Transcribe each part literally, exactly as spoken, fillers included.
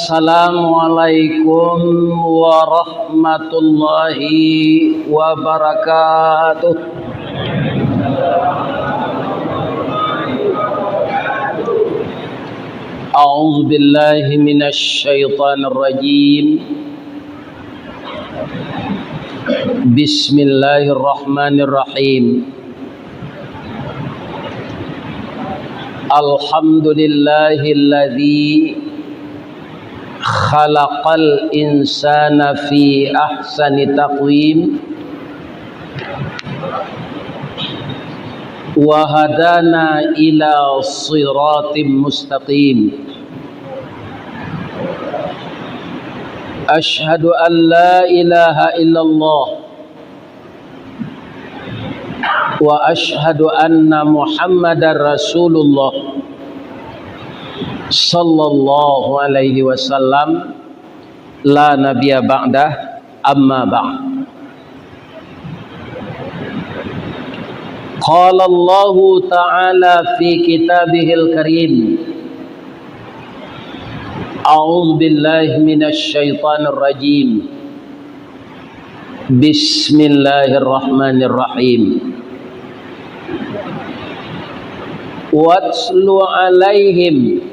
Assalamualaikum warahmatullahi wabarakatuh. A'udzubillahi minasyaitonirrajim. Bismillahirrahmanirrahim. Alhamdulillahilladzi khalaqal insana fi ahsani taqwim, wa hadana ila siratim mustaqim. Asyhadu an la ilaha illallah, wa asyhadu anna Muhammadar Rasulullah, sallallahu alaihi wasallam, la nabiyya ba'dah, amma ba'd. Qala Allahu ta'ala fi kitabihil karim, a'udzubillahi minasyaitonirrajim. Bismillahirrahmanirrahim. Watlu alaihim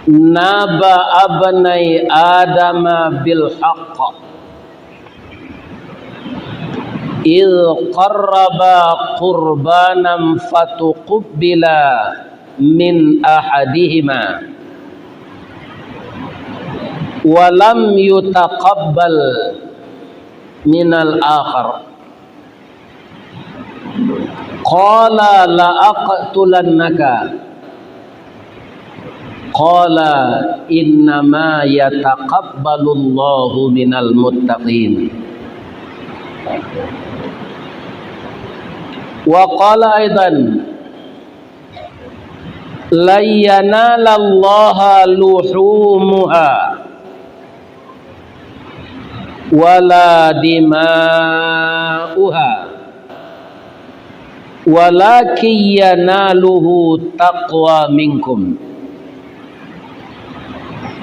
naba abnai Adama bil haqq, idh qarraba qurbanan fatuqubbila min ahadihima, wa lam yutaqabbal minal akhar. Qala la aqtulannaka. Qala innama yataqabbalullahu minal muttaqin. Wa qala aidan, lan yanalallaha luhumuha wala dima'uha, walakin yanaluhu taqwa minkum.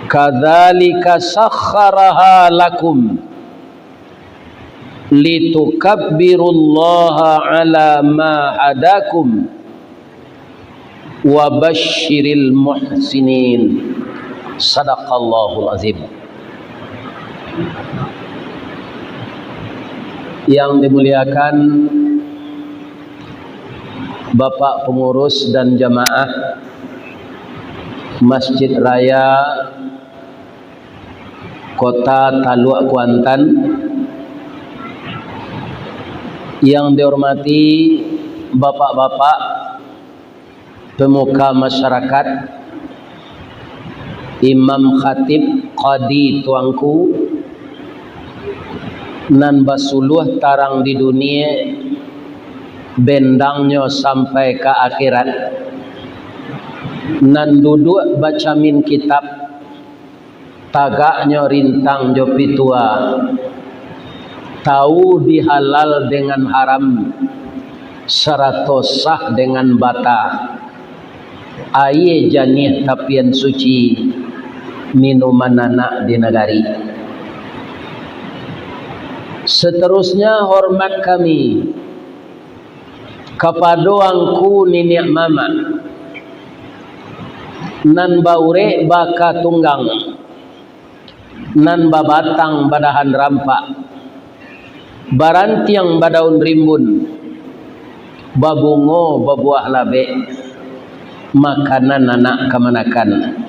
Kadzalika sakhkharaha lakum, litukabbirullaha ala ma hadakum, wa basyiril muhsinin. Sadaqallahul azim. Yang dimuliakan Bapak Pengurus dan Jamaah Masjid Raya Kota Taluk Kuantan, yang dihormati Bapak-bapak, pemuka masyarakat, imam khatib, qadi, tuanku, nan basuluah tarang di dunie, bendangnyo sampai ka akhirat, nan duduak bacamin kitab, tagaknyo rintang jo pitua, tawu di halal dengan haram, sarato sah dengan bata, aia janiah tapian suci, minuman anak di nagari. Saterusnya, hormat kami kapado angku niniak mamak, nan baurek baka tunggang, nan babatang badahan rampak, barantiang badaun rimbun, babungo babuah labek, makanan anak kamanakan,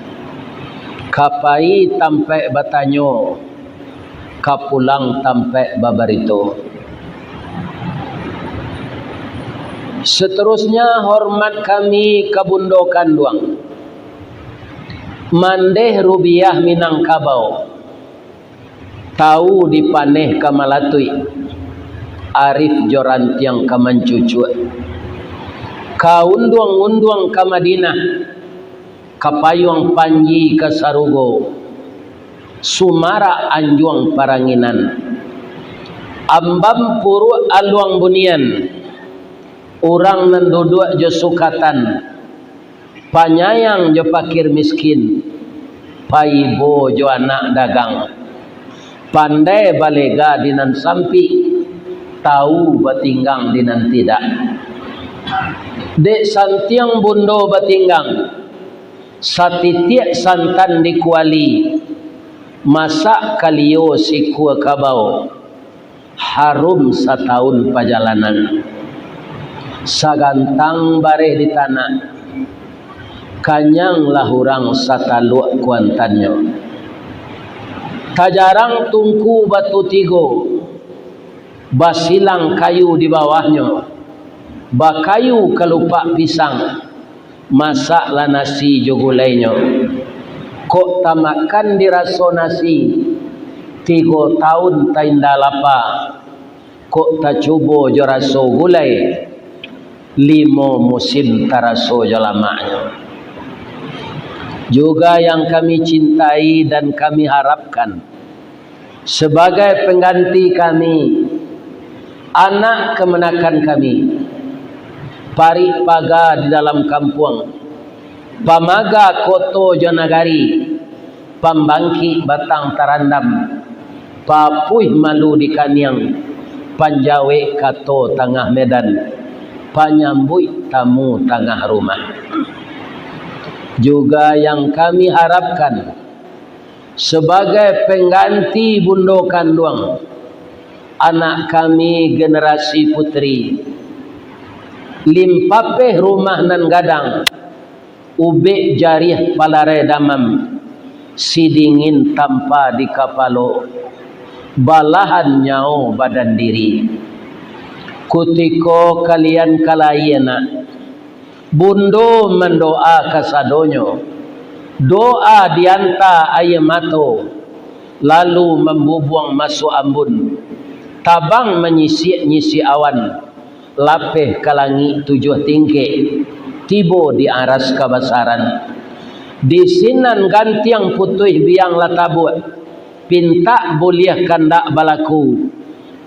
ka pai tampaik batanyo, ka pulang tampaik babarito. Saterusnya, hormat kami ka bundo kanduang, mandeh rubiah Minangkabau, tawu di paneh ka malatuik, arif jo rantiang ka mancucuak, ka unduang-unduang ka Madinah, ka payuang panji ka sarugo, sumarak anjuang paranginan, ambam puruak aluang bunian, urang nan duduak jo sukatan, panyayang jo pakir miskin, Paibo jo anak dagang, pandai balega di nan sampik, tawu batinggang di nan tidak. Dek santiang bundo batinggang, satitiak santan di kuali, masak kalio sikua kabau, harum satawun pajalanan. Sagantang bareh di tanak, kanyanglah urang sataluak kuantannyo. Tajarang tungku batu tigo, basilang kayu di bawahnyo, bakayu kalupak pisang, masaklah nasi jo gulainyo. Kok tamakan diraso nasi, tigo tawun tainda lapa. Kok tacubo jo raso gulai, limo musim taraso jo lamaknyo. Juga yang kami cintai dan kami harapkan, sabagai pangganti kami, anak kamanakan kami, parik paga di dalam kampuang, pamaga koto jo nagari, pambangkik batang tarandam, papuih malu di kaniang, panjawek kato tangah medan, panyambuik tamu tangah rumah. Juga yang kami harapkan, sabagai pangganti bundo kanduang, anak kami generasi putri, limpapeh rumah nan gadang, ubek jariah palarai damam, sidingin tampa di kapalo, balahan nyawo badan diri. Kutiko kalian ka layie nak, bundo mandoa kasadonyo, doa dianta aia mato, lalu mambubuang masuak ambun, tabang manyisiak-nyisiak awan, lapeh ka langik tujuah tingkek, tibo di aras kabasaran. Di sinan gantiang putuih biang lah tabuak, pintak buliah kandak balaku,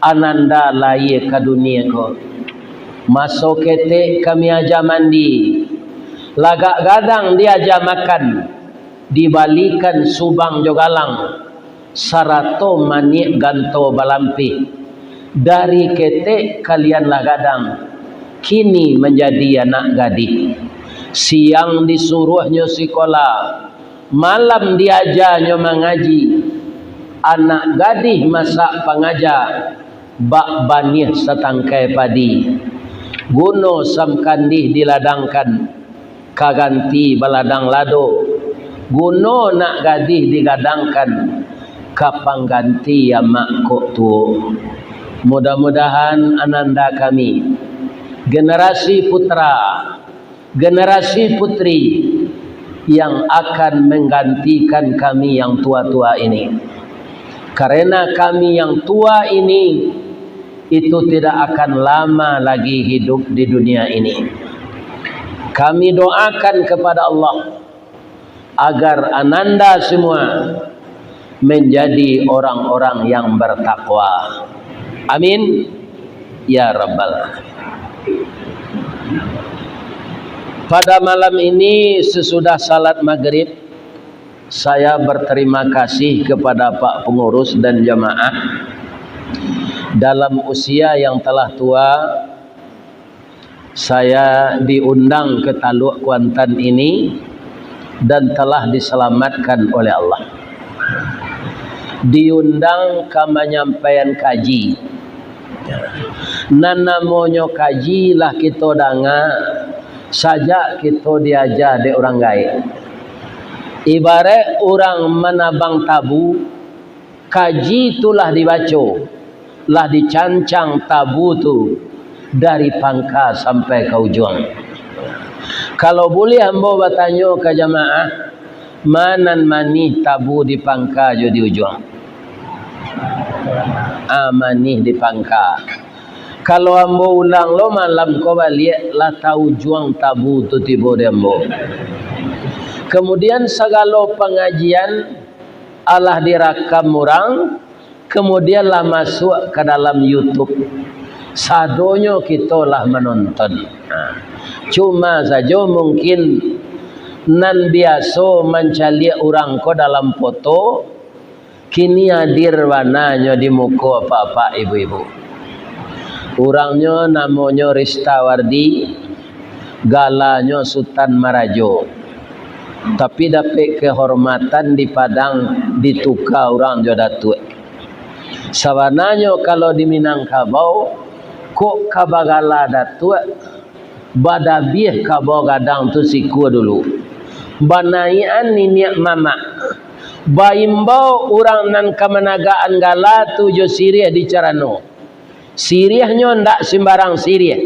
ananda layie ka dunie ko. Maso ketek kami aja mandi, lagak gadang diaja makan, dibalikan subang jo galang, sarato maniak ganto balampih. Dari ketek kalian lah gadang, kini manjadi anak gadih. Siang disuruahnyo sikola, malam diajanyo mangaji. Anak gadih masak pangaja, bak baniah satangkai padi. Guno samkandih diladangkan, ka ganti baladang lado. Guno nak gadih digadangkan, ka pangganti amak kok tuo. Mudah-mudahan ananda kami, generasi putra, generasi putri yang akan menggantikan kami yang tua-tua ini. Karena kami yang tua ini, itu tidak akan lama lagi hidup di dunia ini. Kami doakan kepada Allah agar ananda semua menjadi orang-orang yang bertakwa. Amin, ya rabbal alamin. Pada malam ini, sesudah salat maghrib, saya berterima kasih kepada Pak Pengurus dan jamaah. Dalam usia yang telah tua, saya diundang ke Taluk Kuantan ini dan telah diselamatkan oleh Allah. Diundang ka manyampaian kaji. Nan namonyo kaji lah kito danga sajak kito diaja dek urang gaek. Ibarat urang manabang tabu, kaji tu lah dibaco, lah dicancang tabu tu dari pangka sampai ka ujuang. Kalau buliah ambo batanyo ka jamaah, ma nan manih tabu di pangka jo di ujuang? Ah, manih di pangka. Kalau ambo ulang lo malam ko baliak, lah taujuang tabu tu tibo di ambo. Kemudian sagalo pangajian alah dirakam urang, kemudian lah masuak ka dalam YouTube. Sadonyo kito lah manonton. Ha. Cuma sajo mungkin nan biaso mancaliak urang ko dalam foto, kini hadir bananyo di muko apak-apak, ibu-ibu. Urangnyo namonyo Ristawardi, galanyo Sutan Marajo. Tapi dapek kehormatan di Padang, dituka urang jo Datuak. Sabananyo kalau di Minangkabau, kok ka bagala Datuak, badabiah kabau gadang tu sikua dulu. Banaiakan niniak mamak. Baimbau urang nan ka managakan gala tu jo siriah di carano. Siriahnyo ndak simbarang siriah.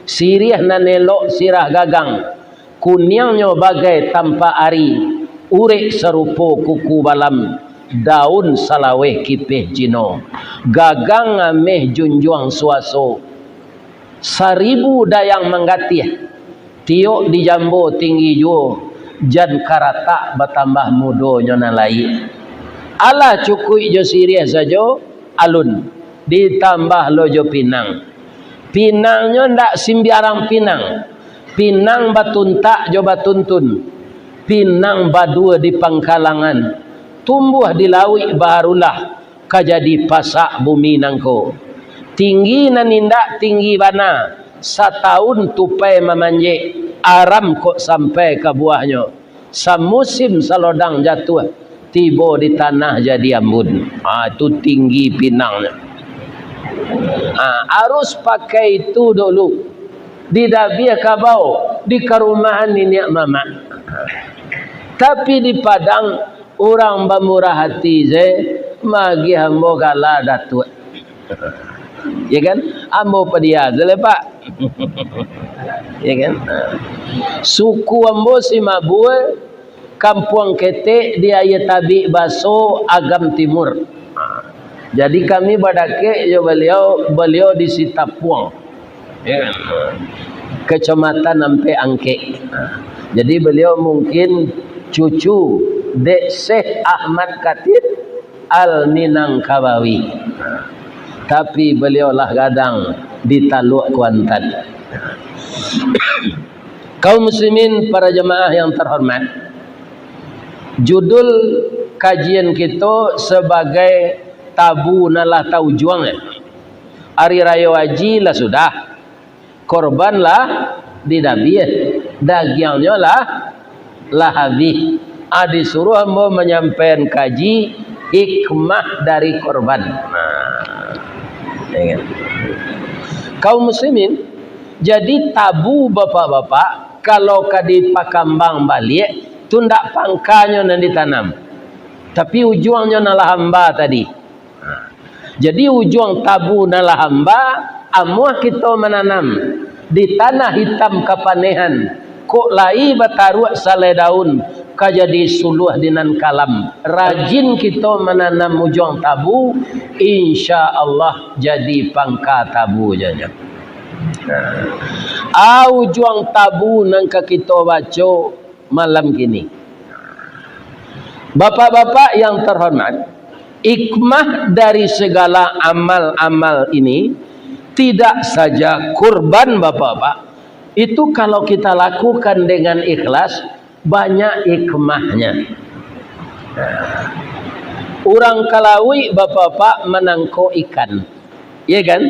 Siriah nan elok sirah gagang. Kuniangnyo bagai tampak ari, urek sarupo kuku balam, daun salaweh kipeh Cino, gagang ameh junjuang suaso, saribu dayang manggatih, tiok di jambo tinggi juo, jan karatak batambah mudonyo nan lai. Alah cukuik jo siriah sajo, alun, ditambah lo jo pinang. Pinangnyo ndak simbiarang pinang. Pinang batuntak jo batuntun. Pinang baduo di pangkalangan. Tumbuah di lauik baharulah, ka jadi pasak bumi nangko. Tinggi nan indak tinggi bana, satahun tupai mamanjek, aram kok sampai ka buahnyo. Samusim salodang jatuah, tibo di tanah jadi ambun. Ha, tu tinggi pinangnyo. Ha, arus pakai itu dulu. Di dabiah kabau, di karumahan niniak mamak. Tapi di Padang, urang bamurah ati se, magiah ambo gala Datuak. Ya kan? Ambo padia se lai, Pak. Ya kan? Ha. Suku ambo Simabue, Kampuang Ketek di Aia Tabik Baso, Agam Timur. Ha. Jadi kami badakek jo baliau, baliau di Sitapuang. Ya kan? Ha. Kecamatan Ampek Angkek. Ha. Jadi baliau mungkin cucu dek Syekh Ahmad Khatib Al-Minangkabawi. Tapi baliau lah gadang di Taluak Kuantan. Kaum muslimin, para jamaah yang terhormat, judul kajian kito sabagai tabu nan lah taujuang, eh. Ari Rayo Aji lah sudah. Korban lah didabiah, dagiangnyo lah, lah habih. Ah, disuruah ambo manyampaian kaji hikmah dari korban. Nah, ya kan? Kaum muslimin, jadi tabu bapak-bapak, kalau ka dipakambang baliak, tu ndak pangkanyo nan ditanam, tapi ujuangnyo nan lah hamba tadi. Jadi, ujuang tabu nan lah hamba, amuah kito mananam di tanah itam kapanehan, kok lai bataruak salai daun, ka jadi suluah di nan kalam. Rajin kito mananam ujuang tabu, insya Allah jadi pangka tabu janyo. Nah, a ujuang tabu nan ka kito baco malam kini. Bapak-bapak yang terhormat, hikmah dari segala amal-amal ini tidak saja kurban, Bapak-bapak, itu kalau kita lakukan dengan ikhlas, banyak hikmahnya. Urang ka lauik, Bapak-bapak, manangkok ikan. Iya kan?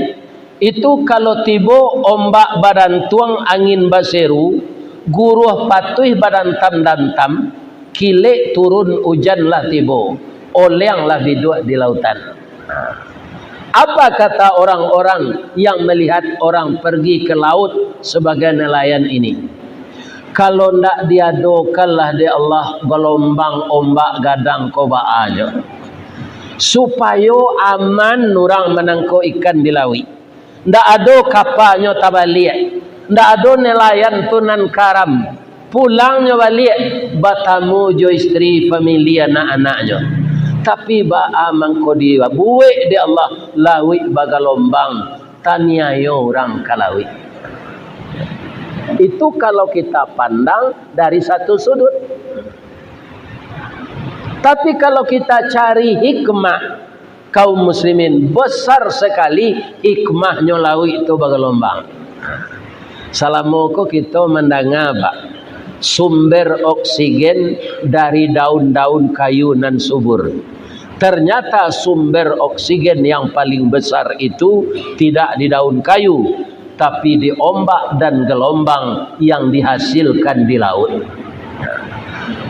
Itu kalau tibo ombak badantuang, angin baseru, guruah patuih badantam-dantam, kilek turun ujan lah tibo, oleang lah biduak di lautan. Apa kata orang-orang yang melihat orang pergi ke laut sebagai nelayan ini? Kalau ndak diadokanlah dek Allah galombang ombak gadang ko baa nyo, supayo aman urang manangkok ikan di lauik. Ndak ado kapanyo tabaliak, ndak ado nelayan tu nan karam, pulangnyo baliak batamu jo isteri, famili, anak-anaknyo. Tapi baa mangko dibuek dek Allah, lauik bagalombang, taniayo urang ka lauik. Itu kalau kita pandang dari satu sudut. Tapi kalau kita cari hikmah, kaum muslimin, besar sekali hikmahnyo lauik tu bagalombang. Salamo ko kito mandanga, Pak, Sumber oksigen dari daun-daun kayu nan subur. Ternyata sumber oksigen yang paling besar itu tidak di daun kayu, tapi di ombak dan gelombang yang dihasilkan di laut.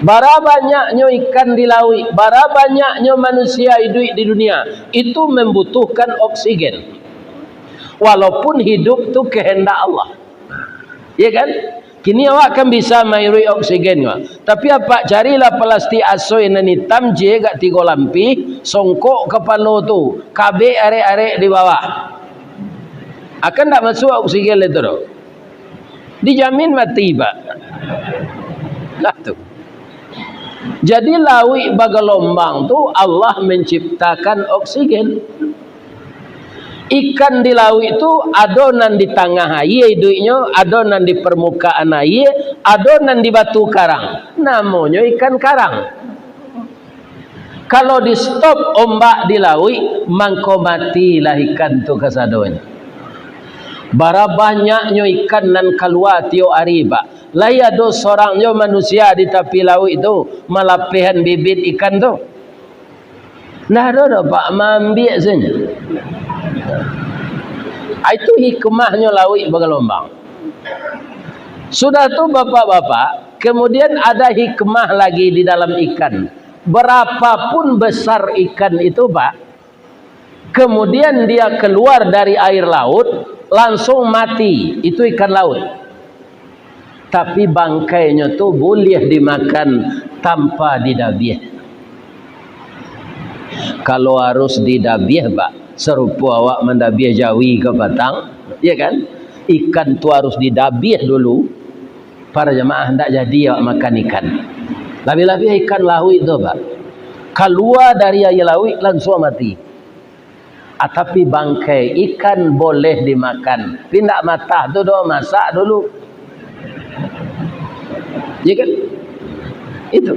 Bara banyaknyo ikan di lauik, bara banyaknyo manusia iduik di dunia, itu membutuhkan oksigen. Walaupun hidup tu kehendak Allah. Ya kan? Kini awak kan bisa mairuik oksigen ko. Tapi apak carilah plastik asoi nan itam, ciek agak tigo lampih, songkok kapalo tu, kabek arek-arek di bawah. Akan ndak masuak oksigen lai tu doh. Dijamin mati, Pak. Lah tu. Jadi, lauik bagalombang tu Allah menciptakan oksigen. Ikan di lauik tu ado nan di tangah aia iduiknyo, ado nan di parmukaan aia, ado nan di batu karang. Namonyo ikan karang. Kalau di-stop ombak di lauik, mangko matilah ikan tu kasadonyo. Bara banyaknyo ikan nan kalua tiok ari, Pak. Lai ado sorang jo manusia di tapi lauik tu malapehan bibit ikan tu? Ndak ado doh, Pak, maambiak sajo. Ah, itu hikmahnyo lauik bagalombang. Sudah tu, Bapak-bapak, kemudian ada hikmah lagi di dalam ikan. Berapapun besar ikan itu, Pak, kemudian dia keluar dari air laut, langsung mati. Itu ikan laut. Tapi bangkainyo tu buliah dimakan tanpa didabiah. Kalau harus didabiah, Pak, sarupo awak mandabiah jawi ka patang, ya kan? Ikan tu harus didabiah dulu, para jamaah, ndak jadi awak makan ikan. Labiah-labiah ikan lauik tu, Pak. Kalua dari aia lauik, lansuang mati. Ah, tapi bangkai ikan boleh dimakan. Tapi ndak matah tu doh, masak dulu. Ya kan? Itu.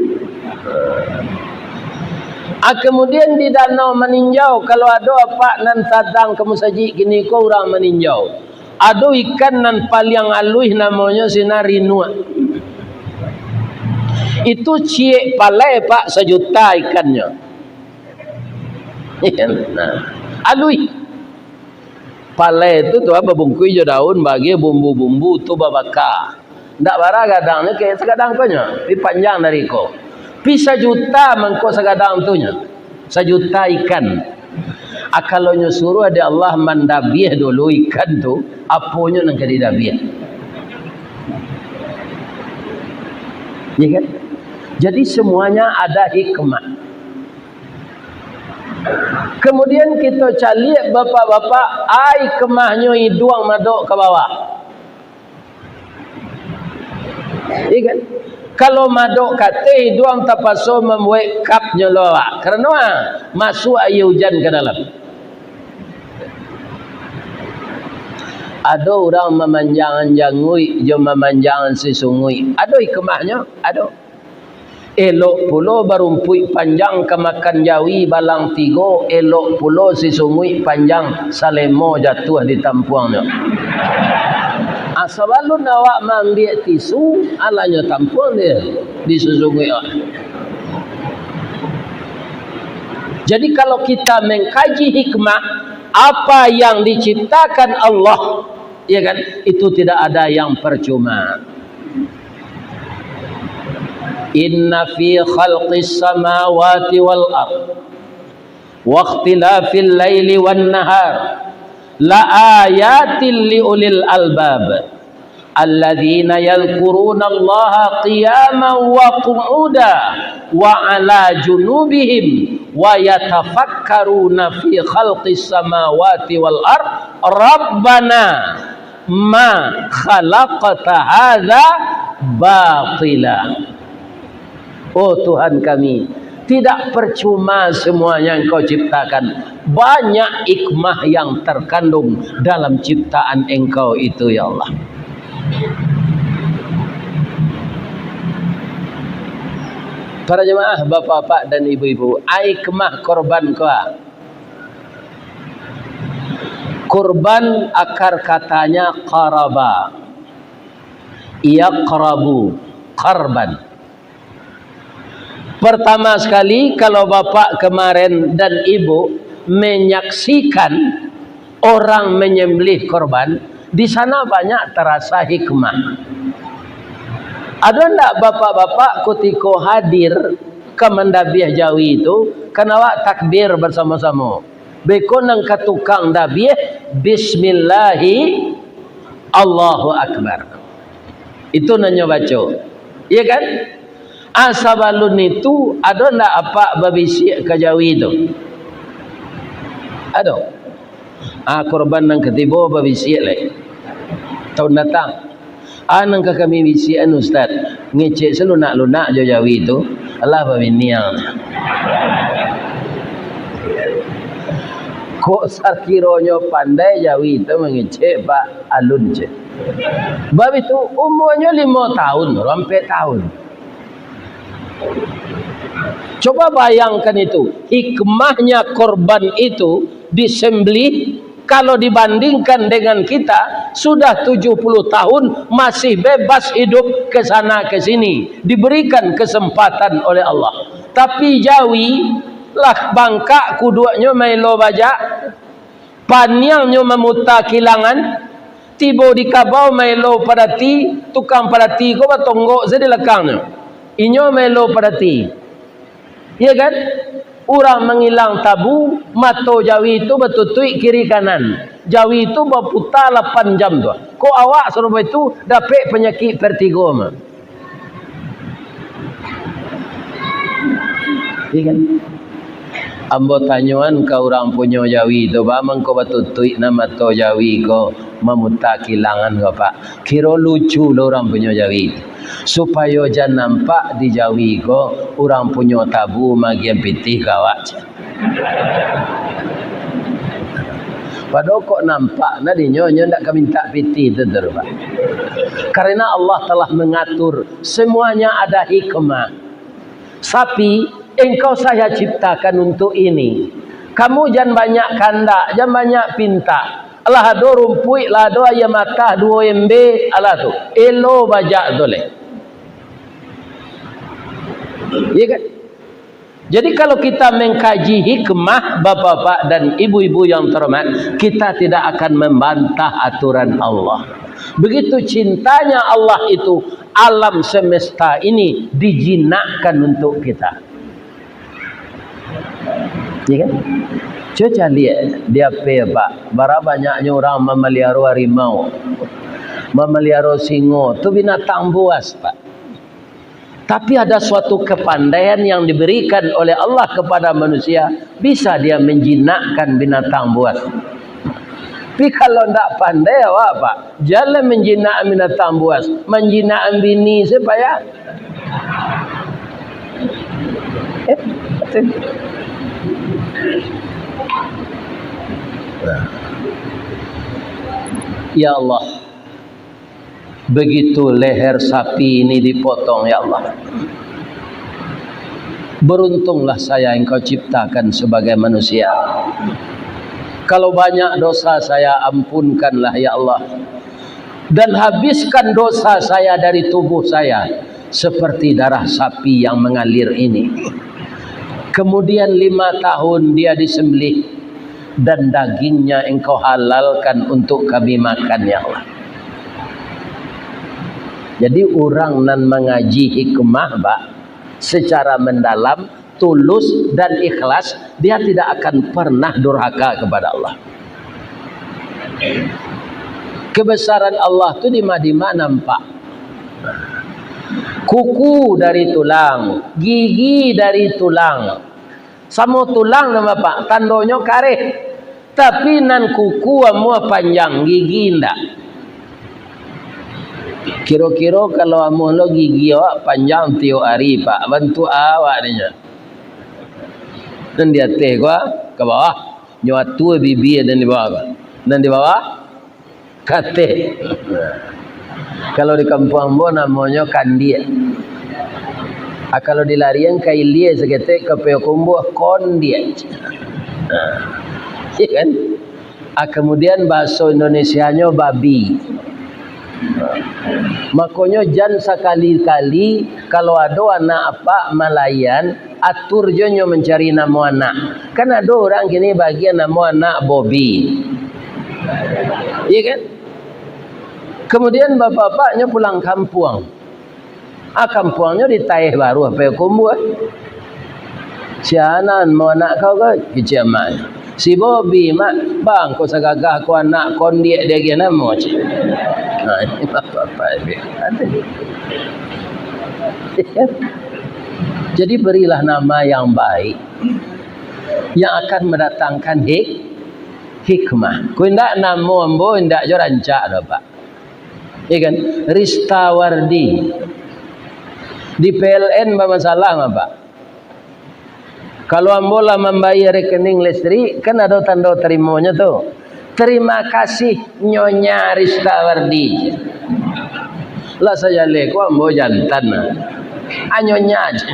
Ah, kemudian di Danau Maninjau, kalau ado apak nan sadang ka musajik kini ko urang maninjau, ado ikan nan paliang aluih namonyo sinan rinuak. Itu ciek palai, Pak, sajuta ikannyo. Nah, aluih. Palai tu, tu babungkuih jo daun, bagi bumbu-bumbu tu babaka. Ndak bara gadangnyo, kek sagadang ko nyo, tapi panjang dari ko. Pi sajuta mangko sagadang tu nyo. Sajuta ikan. Ah, kalau nyo suruah dek Allah mandabiah dulu ikan tu, aponyo nan ka didabiah? Ya kan? Jadi semuanya ada hikmah. Kemudian kito caliak, bapak-bapak, ai kemahnyo iduang madok ka bawah. Iya kan? Kalau madok ka ateh, iduang tapaso mambuek kapnyo lo awak. Karano, ah, masuak aia ujan ka dalam. Ado urang mamanjangan janguik jo mamanjangan sisunguik. Ado hikmahnyo? Ado. Elok pulo barumpuik panjang ka makan jawi balang tigo, elok pulo sisunguik panjang salemo jatuah di tampuangnyo. Ah, sabalun awak maambiak tisu, alah nyo tampuang di, di sisunguik awak. Jadi, kalau kita mengkaji hikmah, apa yang diciptakan Allah, ya kan, itu tidak ada yang percuma. Inna fi khalqis samawati wal ard, wa ikhtilafil laili wan nahar, la ayatin li ulil albab, alladzina yadhkurunallaha qiyaman wa qu'uda, wa ala junubihim, wa yatafakkaruna fi khalqis samawati wal ard, Rabbana ma khalaqta hadza batila. Oh Tuhan kami, tidak percuma semua yang Engkau ciptakan. Banyak hikmah yang terkandung dalam ciptaan Engkau itu, ya Allah. Para jemaah, bapak-bapak dan ibu-ibu, hikmah korban ko, ah. Kurban akar katanya qaraba, yaqrabu. qarban. Pertama sekali, kalau bapak kemarin dan ibu menyaksikan orang menyembelih korban, di sana banyak terasa hikmah. Ado ndak bapak-bapak kutiko hadir ka mandabiah jawi tu, kan awak takbir basamo-samo? Beko nan ka tukang dabiah, "Bismillahi, Allahu Akbar." Itu nan nyo baco. Iya kan? Ah, sabalun itu, ado ndak apak babisiak ka jawi tu? Ado. Ah, korban nan katibo babisiak lai. Taun datang. Ah, nan ka kami bisiakan, Ustaz, ngecek salunak-lunak jo jawi tu, alah babiniang. Kok sakironyo pandai jawi tu mangecek, Pak, alun cek. Bab itu, umuanyo limo tahun, ampek tahun. Coba bayangkan itu, hikmahnya korban itu disembelih, kalau dibandingkan dengan kita, sudah tujuh puluh tahun masih bebas hidup ke sana ke sini, diberikan kesempatan oleh Allah. Tapi jawi lah bangkak kuduaknyo maelo bajak, paniangnyo mamuta kilangan, tibo di kabau maelo padati, tukang padati ko batonggok sajo di lakangnyo. Inyo maelo padati. Iya kan? Urang mangilang tabu, mato jawi tu batutuik kiri kanan. Jawi tu baputa lapan jam tu. Kok awak sarupo itu dapek panyakik vertigo mah? Iya kan? Ambo tanyoan ka urang punyo jawi tu, "Ba mangko batutuik na mato jawi ko, mamuta kilangan ko, Pak?" Kiro lucu lo urang punyo jawi. Supayo jan nampak di jawi ko, urang punyo tabu magian pitih ka awak. Padahal kok nampak na dinyo, nyo ndak ka mintak pitih tu, tu, Pak. Karena Allah telah mengatur, semuanya ada hikmah. Sapi, engkau saya ciptakan untuk ini. Kamu jan banyak kandak, jan banyak pintak. Alah ado rumpuik, lah ado ayam atah duo embe, alah tu. Elo bajak tu leh. Iya kan? Jadi, kalau kita mengkaji hikmah, bapak-bapak dan ibu-ibu yang terhormat, kita tidak akan membantah aturan Allah. Begitu cintanya Allah itu, alam semesta ini dijinakkan untuk kita. Ya kan? Cubo caliak di H P, Pak. Bara banyaknyo urang mamaliaro harimau, mamaliaro singo. Tu binatang buas, Pak. Tapi ada suatu kepandaian yang diberikan oleh Allah kepada manusia, bisa dia menjinakkan binatang buas. Tapi kalau ndak pandai awak, Pak, jan lah manjinak binatang buas, manjinak bini se payah. Eh, betul. Nah. Ya Allah, begitu leher sapi ini dipotong, ya Allah. Beruntunglah saya Engkau ciptakan sebagai manusia. Kalau banyak dosa saya, ampunkanlah, ya Allah. Dan habiskan dosa saya dari tubuh saya, seperti darah sapi yang mengalir ini. Kemudian lima tahun dia disembelih, dan dagingnya Engkau halalkan untuk kami makan, ya Allah. Jadi, urang nan mangaji hikmah, Pak, secara mendalam, tulus, dan ikhlas, dia tidak akan pernah durhaka kepada Allah. Kebesaran Allah tu dima-dima nampak. Kuku dari tulang, gigi dari tulang, samo tulang nan, Bapak, tandonyo kareh. Tapi nan kuku amuah panjang, gigi indak. Kiro-kiro kalau amuah lo gigi awak panjang tiok ari, Pak, bantuak awak ninyo. Nan di ateh ko ka bawah, nyo atua bibia nan di bawah ko. Nan di bawah, kateh. Kalau di kampuang ambo namonyo kandiak. Ah, kalau dilarian ka ilia saketek ka Payakumbuah, kondiak. Ah, iya kan? Ah, kemudian bahaso Indonesianyo babi. Makonyo, jan sakali-kali kalau ado anak apak malaian, atur jo nyo mancari namo anak. Kan ado urang kini bagian namo anak Bobi. Iya kan? Kemudian bapak-bapaknyo pulang kampuang. Ah, kampuangnyo di Taeh Baru, apo Kumbuah. "Sia nan mau anak kau ko?" Kecek amak. "Si Bobi, Mak." "Bang, ko sagagah ko anak kondiak diagiah namo," cek. Nah, ini bapak-bapak ini. Jadi, berilah nama yang baik, yang akan mendatangkan hik-, hikmah. Ko indak, namo ambo indak jo rancak doh, Pak. Iya kan? Ristawardi. Di P L N bamasalah mah, Pak. Kalau ambo lah mambayia rekening listrik, kan ado tando tarimonyo tu. "Terima kasih, Nyonya Ristawardi." Lah sajaleh ko ambo jantan lah. Ah, Nyonya aja.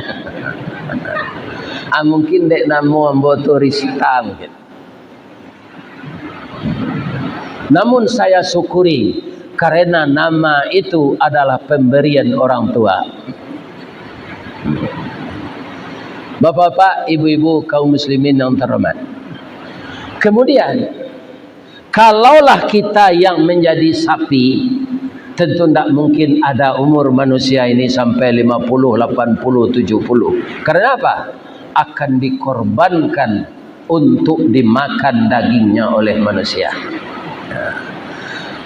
Ah, mungkin dek namo ambo tu Rista mungkin. Namun saya syukuri, karena nama itu adalah pemberian orang tua. Bapak-bapak, ibu-ibu, kaum muslimin yang terhormat. Kemudian, kalaulah kita yang menjadi sapi, tentu ndak mungkin ada umur manusia ini sampai lima puluh, lapan puluh, tujuh puluh. Karena apa? Akan dikorbankan untuk dimakan dagingnya oleh manusia.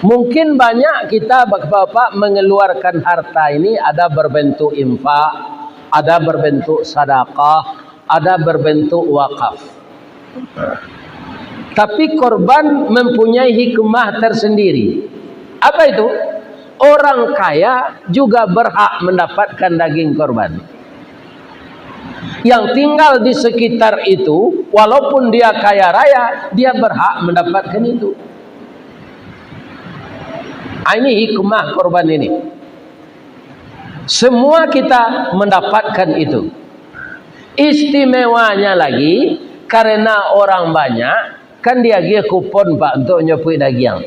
Mungkin banyak kita, bapak-bapak, mengeluarkan harta ini, ada berbentuk infak, ada berbentuk sadakah, ada berbentuk wakaf. Tapi korban mempunyai hikmah tersendiri. Apa itu? Orang kaya juga berhak mendapatkan daging korban. Yang tinggal di sekitar itu, walaupun dia kaya raya, dia berhak mendapatkan itu. Ah, ini hikmah korban ini. Semua kita mendapatkan itu. Istimewanya lagi, karena orang banyak, kan diagiah kupon, Pak, untuk nyopuik dagiang.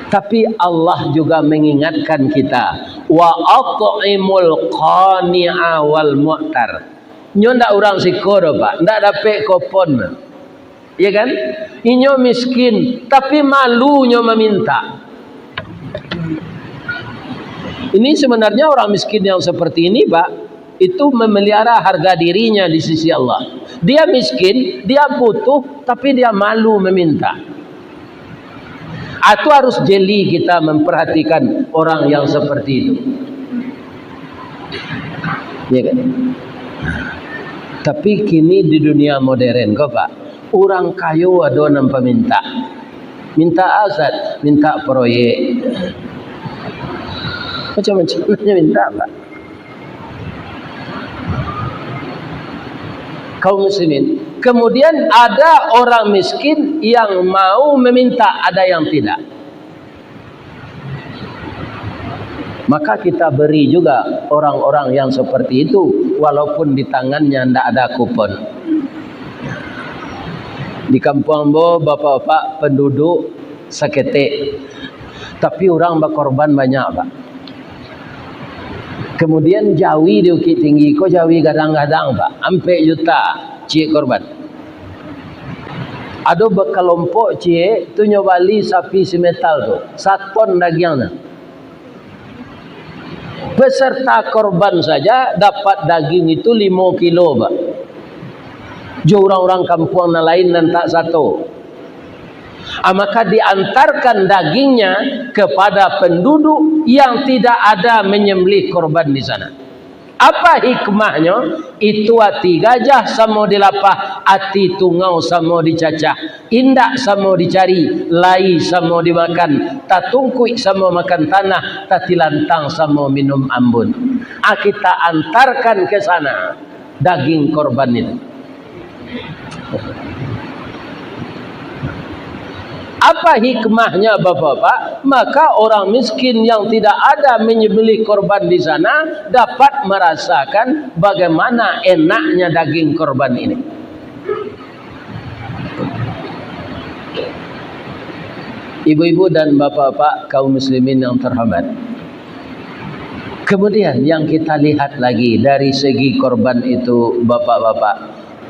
Tapi Allah juga mengingatkan kita, "Wa at'imul qani'a wal mu'tar." Nyo ndak urang siko doh, Pak, ndak dapek kupon. Ya kan? Inyo miskin, tapi malu nyo maminta. Ini sebenarnya orang miskin yang seperti ini, Pak, itu memelihara harga dirinya di sisi Allah. Dia miskin, dia butuh, tapi dia malu meminta. Itu harus jeli kita memperhatikan orang yang seperti itu. Ya kan? Tapi kini di dunia modern ko, Pak, urang kayo ado nan paminta. Minta aset, minta proyek. Macam-macam nyo minta, Pak. Kaum muslimin. Kemudian ada orang miskin yang mau meminta, ada yang tidak. Maka kita beri juga orang-orang yang seperti itu, walaupun di tangannya ndak ada kupon. Di kampuang ambo, bapak-bapak, penduduk saketek, tapi urang bakorban banyak, Pak. Kemudian jawi di Bukittinggi ko, jawi gadang-gadang, Pak, ampek juta ciek korban. Ado bakalompok ciek tu, nyo bali sapi si metal tu, saton dagiangnyo. Peserta korban saja dapat daging itu limo kilo, Pak. Jo urang-urang kampuang nan lain nan tak sato. Ah, maka diantarkan dagingnya kepada penduduk yang tidak ada menyembelih korban di sana. Apa hikmahnyo? Itu ati gajah samo dilapah, ati tungau samo dicacah, indak samo dicari, lai samo dimakan, tatungkuik samo makan tanah, tatilantang samo minum ambun. Ah, kita antarkan ke sana daging korban itu. Apa hikmahnya, Bapak-bapak? Maka orang miskin yang tidak ada menyembelih korban di sana dapat merasakan bagaimana enaknya daging korban ini. Ibu-ibu dan bapak-bapak, kaum muslimin yang terhormat. Kemudian yang kita lihat lagi dari segi korban itu, bapak-bapak,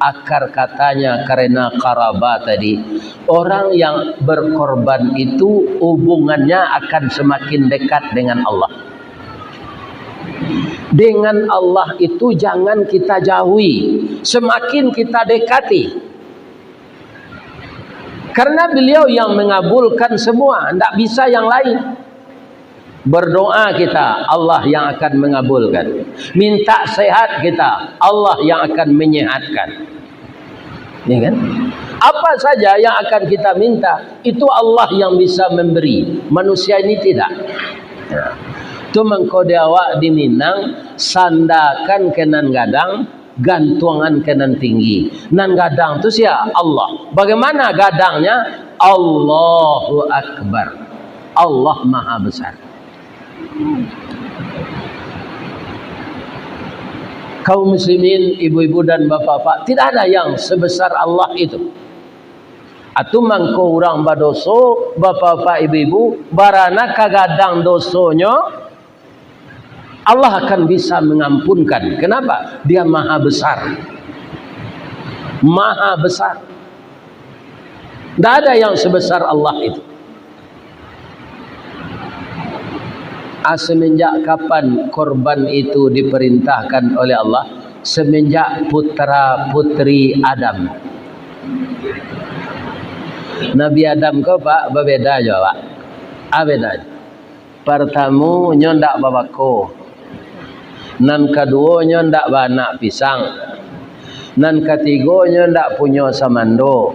akar katanya karena qarabah tadi. Orang yang berkorban itu hubungannya akan semakin dekat dengan Allah. Dengan Allah itu jangan kita jauhi, semakin kita dekati. Karena Beliau yang mengabulkan semua, ndak bisa yang lain. Berdoa kita, Allah yang akan mengabulkan. Minta sehat kita, Allah yang akan menyehatkan. Ya kan? Apa saja yang akan kita minta, itu Allah yang bisa memberi. Manusia ini tidak. Ya. Tu mangko di awak di Minang, sandakan ka nan gadang, gantuangan ka nan tinggi. Nan gadang tu sia? Allah. Bagaimana gadangnya? Allahu Akbar. Allah Maha Besar. Kaum muslimin, ibu-ibu dan bapak-bapak, tidak ada yang sebesar Allah itu. Atu mangko urang badoso, bapak-bapak, ibu-ibu, barana ka gadang dosonyo, Allah akan bisa mengampunkan. Kenapa? Dia Maha Besar. Maha Besar. Tidak ada yang sebesar Allah itu. Ah, semenjak kapan korban itu diperintahkan oleh Allah? Semenjak putra-putri Adam. Nabi Adam ko, Pak, babeda jo awak. Ah, beda. Partamo, nyo ndak babako. Nan kaduo, nyo ndak baanak pisang. Nan katigo, nyo ndak punyo samando.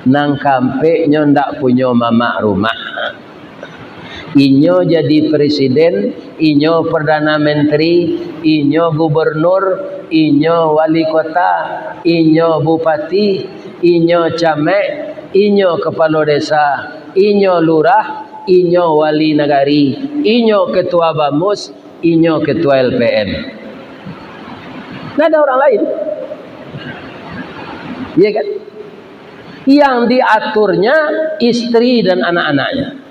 Nan kaampek, nyo ndak punyo mamak rumah. Inyo jadi presiden, inyo perdana menteri, inyo gubernur, inyo wali kota, inyo bupati, inyo camek, inyo kepala desa, inyo lurah, inyo wali nagari, inyo ketua bamus, inyo ketua L P M. Nggak ada orang lain. Iya kan? Yang diaturnya istri dan anak-anaknya.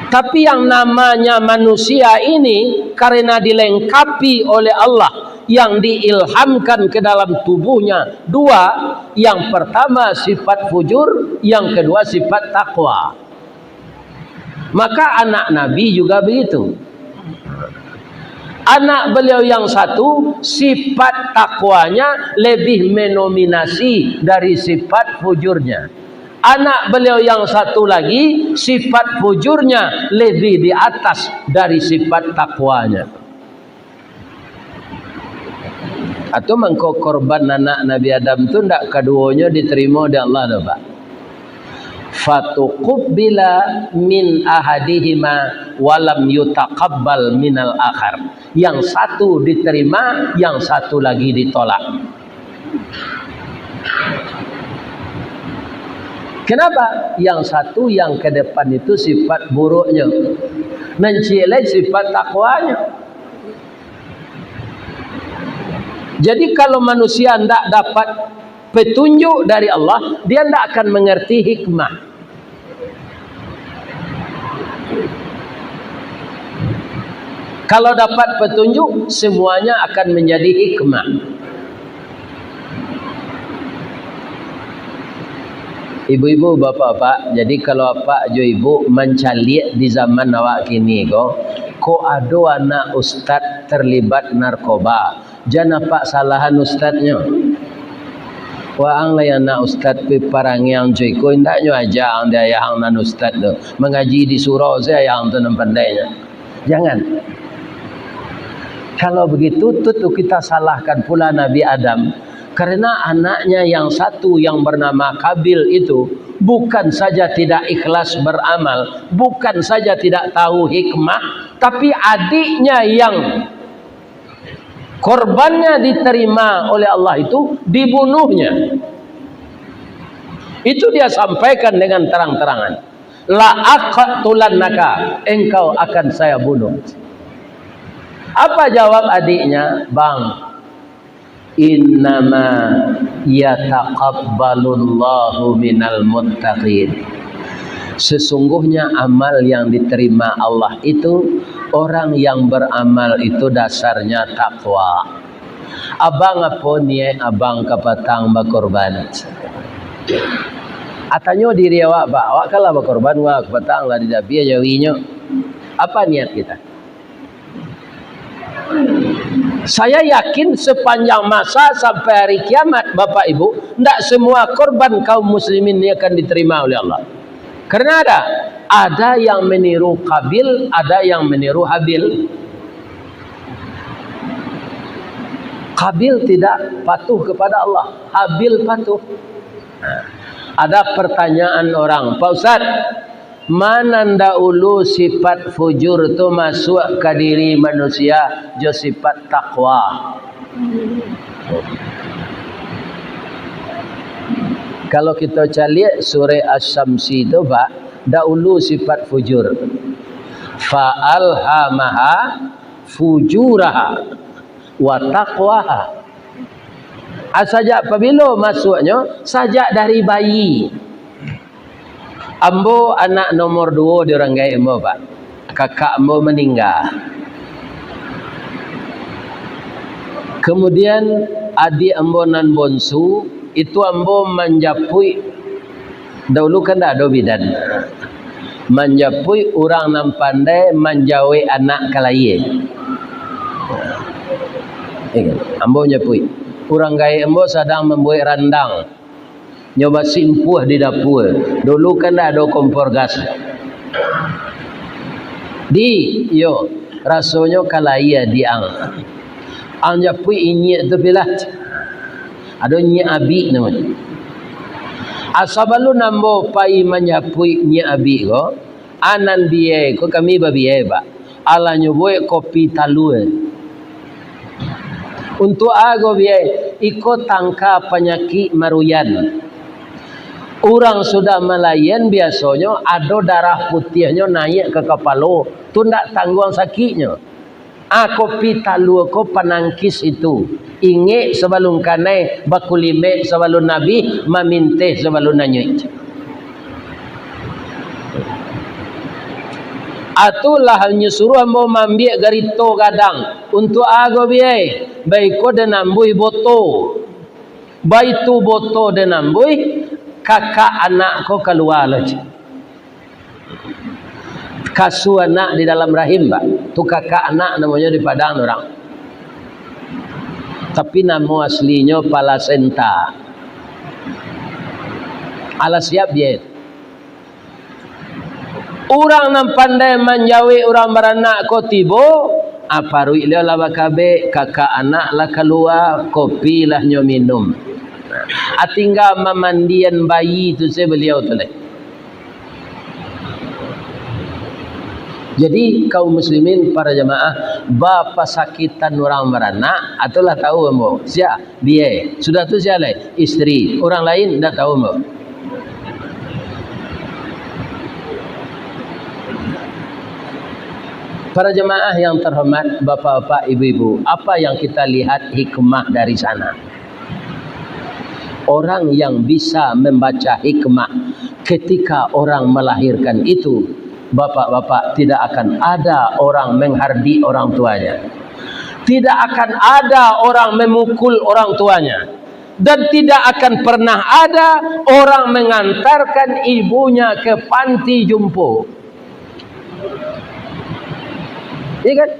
Tapi yang namanya manusia ini, karena dilengkapi oleh Allah, yang diilhamkan ke dalam tubuhnya dua, yang pertama sifat fujur, yang kedua sifat takwa. Maka anak Nabi juga begitu. Anak beliau yang satu, sifat takwanya lebih mendominasi dari sifat fujurnya. Anak beliau yang satu lagi, sifat fujurnya lebih di atas dari sifat takwanya. Atau mangko korban anak Nabi Adam tu ndak kaduonyo diterimo dek Allah doh, Pak. Fatuqubbila min ahadihima walam yutaqabbal minal akhar. Yang satu diterima, yang satu lagi ditolak. Kenapa? Yang satu yang ke depan itu sifat buruknya. Nan ciek lai sifat takwanya. Jadi, kalau manusia ndak dapat petunjuk dari Allah, dia ndak akan mengerti hikmah. Kalau dapat petunjuk, semuanya akan menjadi hikmah. Ibu-ibu, bapak-bapak, jadi kalau apak jo ibu mancaliak di zaman awak kini ko, kok ado anak ustad terlibat narkoba, jan apak salahan ustadnyo. Waang lai anak ustad pi parangiang jo iko, indaknyo aja ang di ayah ang nan ustad tu. Mangaji di surau se ayah ang tu nan pandainyo. Jangan. Kalau begitu, tentu kita salahkan pula Nabi Adam. Karena anaknya yang satu yang bernama Kabil itu bukan saja tidak ikhlas beramal, bukan saja tidak tahu hikmah, tapi adiknya yang korbannya diterima oleh Allah itu dibunuhnya. Itu dia sampaikan dengan terang-terangan. "La aqtulannaka, engkau akan saya bunuh." Apa jawab adiknya? "Bang, innama yataqabbalullahu minal muttaqin." Sesungguhnya amal yang diterima Allah itu, orang yang beramal itu dasarnya takwa. Abang, apo niaik abang ka patang bakorban? Atanyo diri awak, Pak, awak kan lah bakorban, wah, ka patang lah didabiah jawinyo. Apa niat kita? Saya yakin sepanjang masa sampai hari kiamat, Bapak Ibu, ndak semua korban kaum muslimin ini akan diterima oleh Allah. Karena ada, ada yang meniru Kabil, ada yang meniru Habil. Kabil tidak patuh kepada Allah, Habil patuh. Ada pertanyaan orang, "Pak Ustaz, ma nan daulu sifat fujur tu masuak ka diri manusia jo sifat takwa?" Kalau kito caliak surah Asy-Syamsi tu, Pak, daulu sifat fujur. "Fa alhamaha fujuraha wa taqwaha." Ah, sajak pabilo masuaknyo? Sajak dari bayi. Ambo anak nomor duo di urang gaek ambo, Pak. Kakak ambo maningga. Kemudian, adiak ambo nan bonsu, itu ambo manjapuik. Daulu kan ndak ado bidan. Manjapuik urang nan pandai manjawek anak ka layie. Ingat, ambo manjapuik. Urang gaek ambo sadang mambuek randang. Nyo basimpuah di dapua. Daulu kan ndak ado kompor gas. "Di, iyo, rasonyo ka layie di ang. Ang japuik inyiak tu pilah." Ado Nyiak Abik namonyo. Ah, sabalun ambo pai manjapuik Nyiak Abik ko, ah, nan biai ko kami babiai, Pak. Alah nyo buek kopi talua. "Untuak a ko biai?" "Iko tangka panyakik maruyan. Urang sudah malayie, biasonyo ado darah putiahnyo naiak ka kapalo, tu ndak tangguang sakiknyo. A, kopi talua ko panangkis itu. Ingek sabalun kanai, bakulimek sabalun abih, maminteh sabalun anyuik." Atu lah nyo suruah ambo maambiak garito gadang. "Untuak a ko biai?" "Baiko den ambuih boto. Baitu boto den ambuih, kakak anak ko kalua lo." Kasua anak di dalam rahim, Pak. Tu kakak anak namonyo di Padang tu urang. Tapi namo aslinyo palasenta. Alah siap, biai. Urang nan pandai manjawek urang baranak ko tibo, ah, paruik liau lah bakabek, kakak anak lah kalua, kopi lah nyo minum. Ah, tingga mamandian bayi tu se baliau tu lai. Jadi, kaum muslimin, para jamaah, bapasakitan urang baranak, atulah tahu ambo. Sia? Biai. Sudah tu sia lai? Isteri. Urang lain ndak tahu ambo. Para jamaah yang terhormat, bapak-bapak, ibu-ibu, apa yang kita lihat hikmah dari sana? Orang yang bisa membaca hikmah ketika orang melahirkan itu, bapak-bapak, tidak akan ada orang menghardik orang tuanya. Tidak akan ada orang memukul orang tuanya. Dan tidak akan pernah ada orang mengantarkan ibunya ke panti jompo. Iya kan?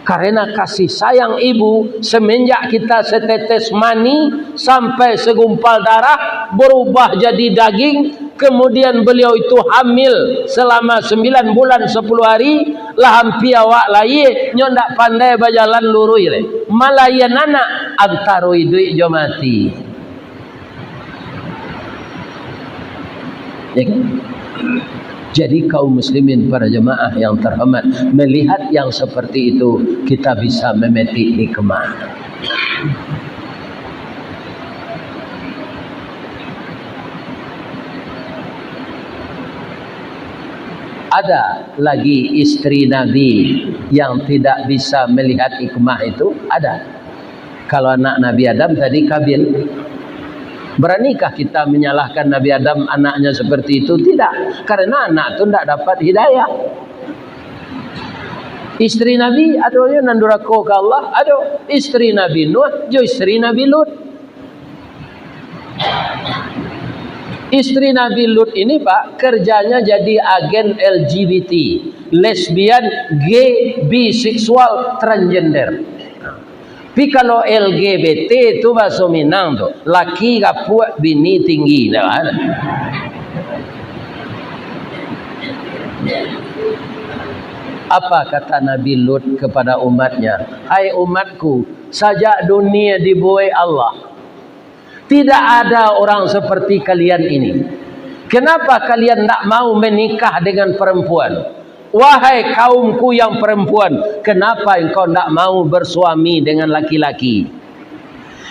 Karena kasih sayang ibu, semenjak kita setetes mani sampai segumpal darah, berubah jadi daging, kemudian beliau itu hamil selama sembilan bulan sepuluh hari, lah ampia awak lahia, nyo ndak pandai bajalan luruih lai. Malahia anak antaro iduik jo mati. Ya kan? Jadi, kaum muslimin, para jemaah yang terhormat, melihat yang seperti itu, kita bisa memetik hikmah. Ada lagi isteri Nabi yang tidak bisa melihat hikmah itu? Ada. Kalau anak Nabi Adam tadi, Kabil. Baranikah kita menyalahkan Nabi Adam, anaknya seperti itu? Tidak, karena anak tu ndak dapat hidayah. Isteri Nabi, ado yo nan durako ka Allah, ado. Isteri Nabi Nuh, jo isteri Nabi Lut. Isteri Nabi Lut ini, Pak, kerjanya jadi agen L G B T, lesbian, gay, biseksual, transgender. Tapi kalau L G B T tu bahaso Minang tu, laki gapuak, bini tinggi, dah kan? Apa kata Nabi Lut kepada umatnya? "Hai umatku, sajak dunia dibuek Allah, tidak ada orang seperti kalian ini. Kenapa kalian ndak mau menikah dengan perempuan? Wahai kaumku yang perempuan, kenapa engkau ndak mau bersuami dengan laki-laki?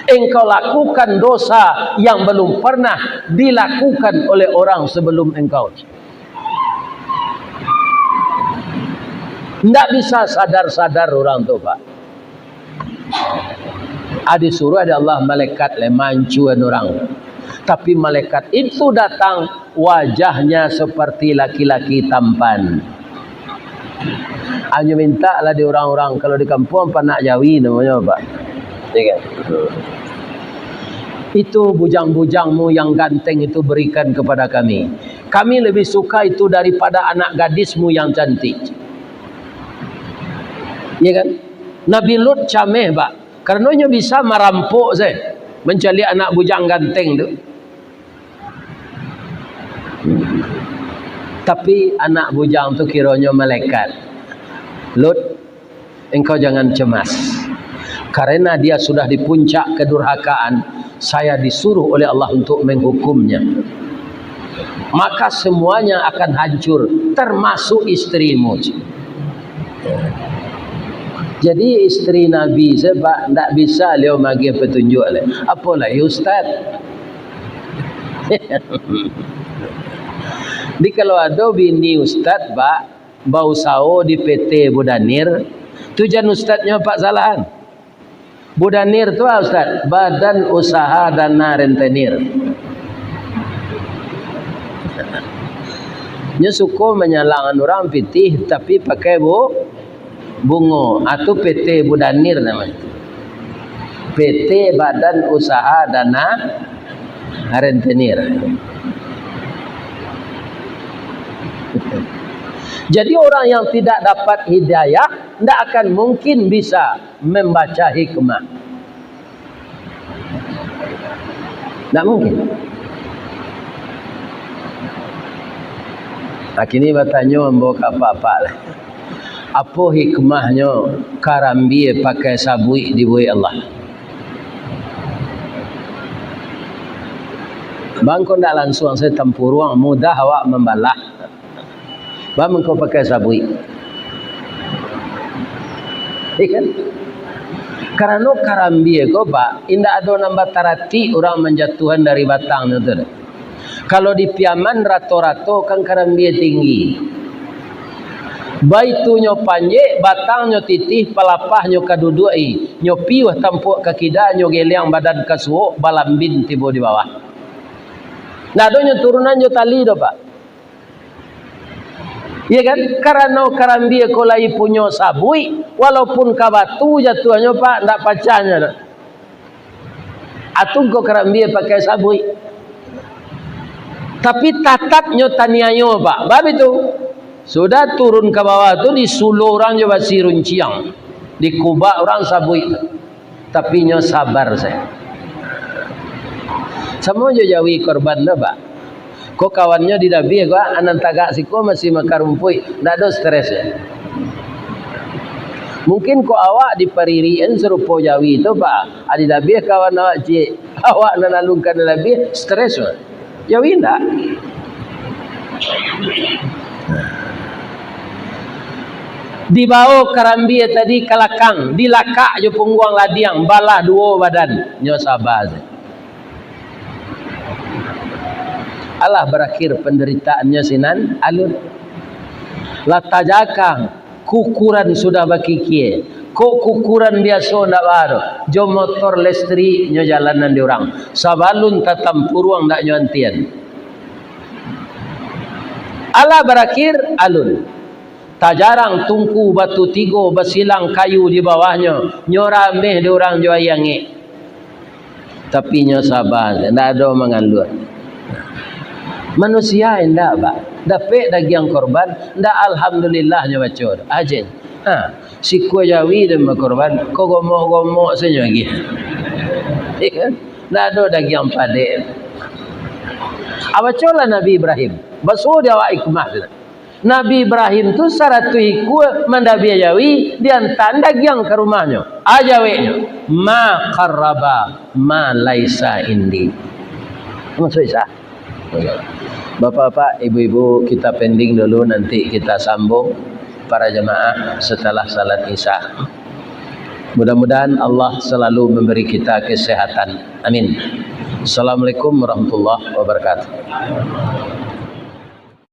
Engkau lakukan dosa yang belum pernah dilakukan oleh orang sebelum engkau." Ndak bisa sadar-sadar urang tu, Pak. Ah, disuruah dek Allah malaikat lai mancuan urang. Tapi malaikat itu datang, wajahnya seperti laki-laki tampan. Anyo mintak lah di urang-urang, kalau di kampuang panak jawi namonyo, Pak. Ya kan? Itu bujang-bujangmu yang ganteng itu berikan kepada kami. Kami lebih suka itu daripada anak gadismu yang cantik. Ya kan? Nabi Lut cameh, Pak. Karano nyo bisa marampok sajo, mancaliak anak bujang ganteng tu. Tapi anak bujang tu kironyo malaikat. "Lut, engkau jangan cemas. Karena dia sudah di puncak kedurhakaan, saya disuruh oleh Allah untuk menghukumnya. Maka semuanya akan hancur, termasuk istrimu." Jadi, isteri Nabi sajo, Pak, ndak bisa baliau magiah patunjuak lai. Apo lai ustaz? Jadi, kalau ado bini ustaz, Pak, bausaho di P T Budanir, tu jan ustaznyo, Pak, salahan. Budanir tu, ah, Ustaz, Badan Usaha Dana Rentenir. Nyo suko manyalangan urang pitih, tapi pakai bu-, bungo. Ah, tu P T Budanir namonyo. P T Badan Usaha Dana Rentenir. Jadi, orang yang tidak dapat hidayah, ndak akan mungkin bisa membaca hikmah. Ndak mungkin. Nah, kini batanyo ambo ka apak-apak lah. Apo hikmahnyo karambia pakai sabuik dibuek Allah? Bangko ndak lansuang sajo tampuruang, mudah awak mambalah. Baa mangko pakai sabuik? Iya kan? Karano karambia ko, Pak, indak ado nan bataratik urang manjatuahan dari batangnyo tu doh. Kalau di Piaman, rato-rato kan karambia tinggi. Baitu nyo panjek, batangnyo titih, palapahnyo ka duduak-i, nyo piuah tampuak ka kida, nyo geliang badan ka suok, balambin tibo di bawah. Ndak ado nyo turunan jo tali doh, Pak. Iya kan? Karano karambia ko lai punyo sabuik, walaupun ka batu jatuahnyo, Pak, ndak pacah nyo doh. Atungko karambia pakai sabuik. Tapi tatap nyo taniayo, Pak. Bab itu, sudah turun ka bawah tu, disulo urang jo basi runciang. Dikubak urang sabuik tu. Tapi nyo sabar sajo. Samo jo jawi korban tu, Pak. Ko kawannyo didabiah ko, anan tagak siko masih makan rumpuik, ndak ado stresnyo. Mungkin ko awak diparirikan sarupo jawi tu, Pak. Ah, didabiah kawan awak ciek, awak nan alun ka didabiah, stres, Pak. Jawi ndak? Dibawo karambia tadi ka lakang, dilakak jo pungguang ladiang, balah duo badan. Nyo saba sajo. Alah barakhir pandaritaannyo sinan alun. Lah tajakang, kukuran sudah bakikia, Kok kukuran biaso ndak baa doh, jo motor listrik nyo jalan nan di urang. Sabalun tatampuruang ndak nyo antian. Alah barakhir, alun. Tajarang tungku batu tigo, basilang kayu di bawahnyo, nyo rameh di urang jo aia angek. Tapi nyo saba, ndak ado mangaluah. Manusia indak, Pak. Dapek dagiang korban, ndak alhamdulillah nyo baco. Aja. Ha, sikua jawi den bakorban, ko gomok-gomok sajo lagi. Iya kan? Ndak ado dagiang padek. Ah, bacolah Nabi Ibrahim. Basuo di awak hikmah tu. Nabi Ibrahim tu saratuih ikua mandabiah jawi, diantaan dagiang ka rumahnyo. A jaweknyo, "Ma qarraba ma laisa indi." Masuak Isa. Bapak-bapak, ibu-ibu, kita pending dulu, nanti kita sambung para jamaah setelah salat Isya. Mudah-mudahan Allah selalu memberi kita kesehatan. Amin. Assalamualaikum warahmatullahi wabarakatuh.